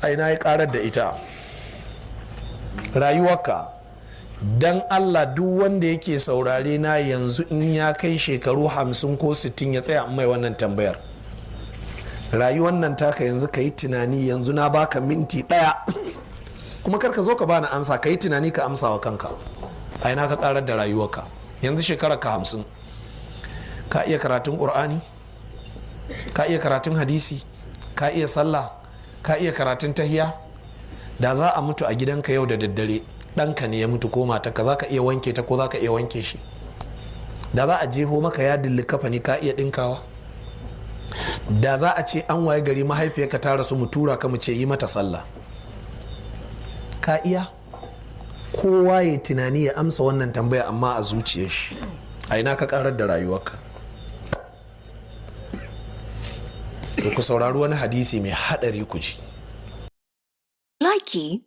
A ina ya karar da ita rayuwarka? Dan Allah, duk wanda yake saurare na yanzu, in ya kai shekaru 50 ko 60, ya tsaya mai wannan tambayar. Rayuwar nan taka yanzu, ka yi tunani. Yanzu na baka minti 1, kuma kar ka zo ka bani amsa. Ka yi tunani, ka amsa wa kanka. A ina ka karar da rayuwarka? Yanzu shekara ka 50, ka iya karatun ƙur'ani? Ka iya karatun hadisi? Ka iya sallah? Ka iya karatun tahiya? Da za a mutu a gidanka yau da daddare, ɗanka ne ya mutu ko matarka, za ka iya wanke ta ko za ka iya wanke shi? Da za a jeho maka yadin likafani, ka iya ɗinkawa? Da za a ce an waye gari mahaifiyarka ta rasu, mu tura ka mu ce yi mata sallah, ka iya? Kowa ya tunani ya amsa wannan tambaya, amma a zuciyar shi. A ina ka karar da rayuwarka? To, ku saurari wani hadisi mai hadari ku ji. Likey.